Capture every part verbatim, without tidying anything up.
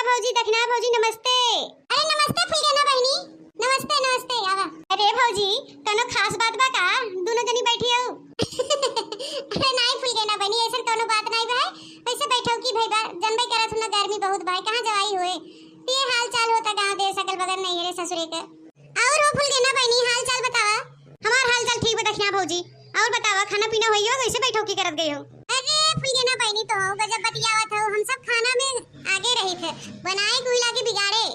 भौजी, दखिना भौजी, नमस्ते। अरे नमस्ते फुलगेना बहिनी, नमस्ते, नमस्ते, आवा। अरे भौजी, कौनो खास बात बा का? दुनो जनी बैठी हो। अरे नाई फुलगेना बहिनी, ऐसन कौनो बात नाई बा। वैसे बैठो की भई बा, जनबे करत हो ना, गर्मी बहुत बा, कहाँ जवाई होए। ये हाल चाल होता गाँव देश, अगल बगल, नैहरे ससुरे के। और हो फुलगेना बहिनी, हाल चाल बतावा। हमार हाल चाल ठीक बा दखिना भौजी। और बतावा, खाना पीना होइयो, कैसे बैठो की करत गई हो? अरे फुलगेना बहिनी, तो हो गजब बतियावत हो, हम सब खाना में आगे रही थे, बनाए गुहिला के बिगाड़े।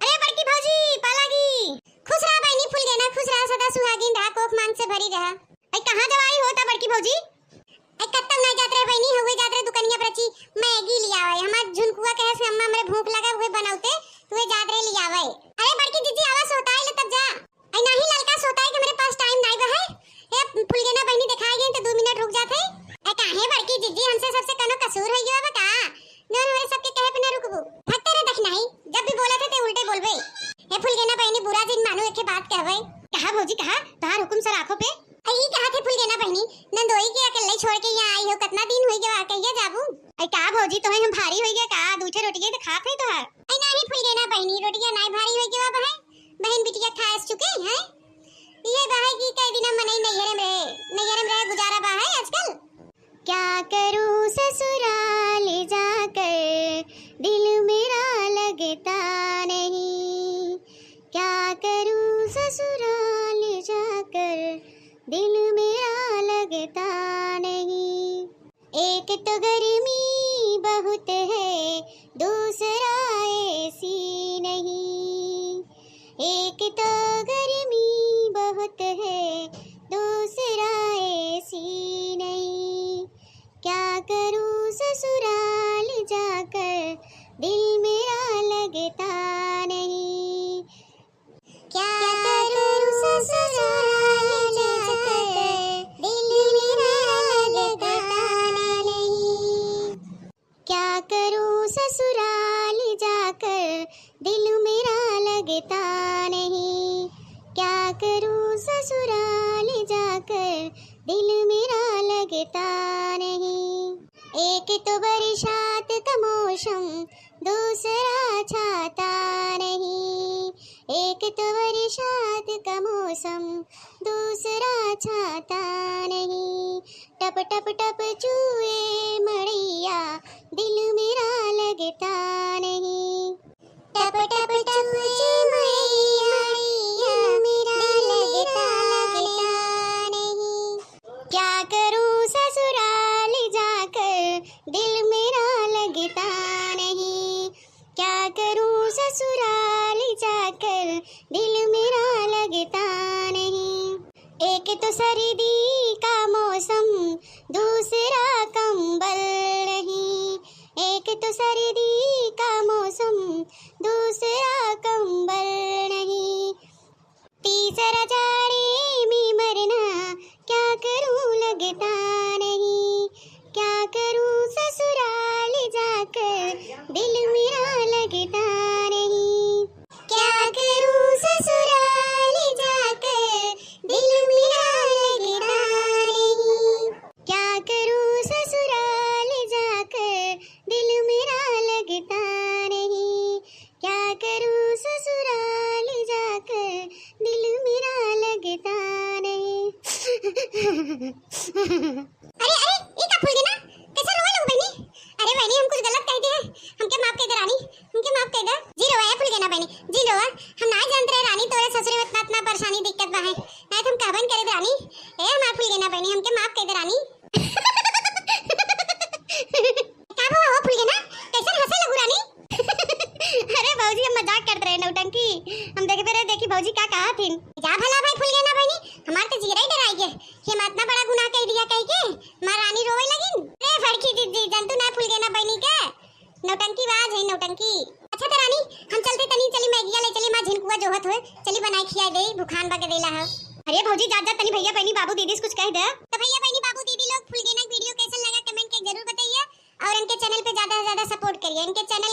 अरे बड़की भौजी, पालागी। खुश रहा बहिनी फुलगेना, खुश रहा, सदा सुहागिन रहा, कोख मांग से भरी रहा। आई कहाँ जवाई होता बड़की भौजी? आई कत्तम ना जात रहे बहिनी, हुए जात रहे दुकनिया पर ची मैगी लियावे। हमार झुनकुआ कहे से अम्मा हमरे भूख लगा, हुए बनौते, तुहे जात रहे लियावे। अरे बड़की जिज्जी आवा सोताई ले तब जा। आई नाही ललका सोताई के हमरे पास टाइम नाई बा है। ए फुलगेना बहिनी देखाई गई तो दो मिनट रुक जात है। आई काहे बड़की जिज्जी, हमसे सबसे कौनो कसूर हो गया बा का? जौन हमरे सबके कहे पे ना रुकबू। भगते रह दखिना ही, जब भी बोलत है ते उल्टे बोलबे। हे फुलगेना बहिनी, बुरा जिन मानू, एके बात कहबे। कहा भौजी कहा, तोहार हुकुम सर आँखों पे। अई कहा थे फुलगेना बहिनी, नंदोई के अकेले छोड़ के यहाँ आई हो, कितना दिन होई गवा, कहिया जाबू? अई का भौजी, तोहे हम भारी होई गया का? दू ठे रोटिये तो खात है तोहार। अई नाही फुलगेना बहिनी, रोटिया नाही भारी होई गवा बहन, बहन बिटिया खाए चुके हैं। ये बा है कि कई दिन मनई नैहरे में रहे, नैहरे में रहे गुजारा बा है आजकल। क्या करूं ससुराल जाकर, दिल मेरा लगता नहीं। क्या करूं ससुराल जाकर, दिल मेरा लगता नहीं। एक तो गर्मी बहुत है, दूसरा एसी नहीं। एक तो गर्मी बहुत है, दूसरा एसी नहीं। क्या करूं ससुराल जाकर, दिल मेरा लगता नहीं। क्या करूं ससुराल जाकर, दिल मेरा लगता नहीं। क्या करूं ससुराल जाकर, दिल मेरा लगता नहीं। क्या करूं ससुराल जाकर, दिल मेरा लगता नहीं। एक तो बरसात का मौसम, दूसरा छाता नहीं। एक तो बरसात का मौसम, दूसरा छाता नहीं। टप टप टप चुए मड़ैया, दिल मेरा लगता नहीं। टप टप टप चुए मड़ैया, दिल मेरा लगता नहीं। क्या करूं ससुराल जाकर, दिल मेरा लगता नहीं। क्या करूं ससुराल जाकर, दिल मेरा लगता नहीं। एक तो सर्दी का मौसम, दूसरा कंबल नहीं। एक तो सर्दी का मौसम, दूसरा कंबल नहीं। तीसरा जाड़े में मरना, क्या करूं लगता नहीं। क्या करूं ससुराल जाकर, दिल मेरा लगता नहीं। क्या करूं ससुराल जाकर, दिल मेरा लगता नहीं। क्या करूं ससुराल जाकर, दिल मेरा लगता नहीं। क्या करूं ससुराल जाकर, दिल मेरा लगता नहीं। अरे, अरे, ई का फुलगेना? कैसे रोवे लगू बहिनी? अरे बहिनी, हम कुछ गलत कह दिए, हमके माफ कर दे रानी, हमके माफ कर दे। जिन रोवा ए फुलगेना बहिनी, जिन रोवा। हम ना जानत रहे रानी, तोरे ससुरे में इतना, इतना परेशानी, दिक्कत बा है, नहीं तो हम कहबन करे रानी। ए हमार फुलगेना बहिनी, हमके माफ कर दे रानी। का हुआ हो फुलगेना, कैसन हंसे लगू रानी? अरे भौजी, हम मजाक करत रहे, नौटंकी। हम देखबे रहे, देखी भौजी का कहा थिन। जा भला भाई फुलगेना बहिनी, हमार तो जीरा ही डराई गए। ये माँ इतना बड़ा गुनाह कह दिया कह के, माँ रानी रोवे लगिन। रे फड़की दीदी, जंतु ना फुलगेना बहिनी के। नौटंकी बाज है, नौटंकी। अच्छा तो रानी, हम चलते तनी, चली मैगिया ले चली, माँ झिनकुआ जोहत होए, चली बनाए खियाए दे, भुखान बा के देला है। अरे भौजी, जा, जा, तनी भैया बहिनी बाबू दीदी से कुछ कह दे। तो भैया बहिनी बाबू दीदी लोग, फुलगेना के video कैसन लगा, comment के जरूर बताइए। और इनके channel पे ज्यादा से ज्यादा support करिए। इनके channel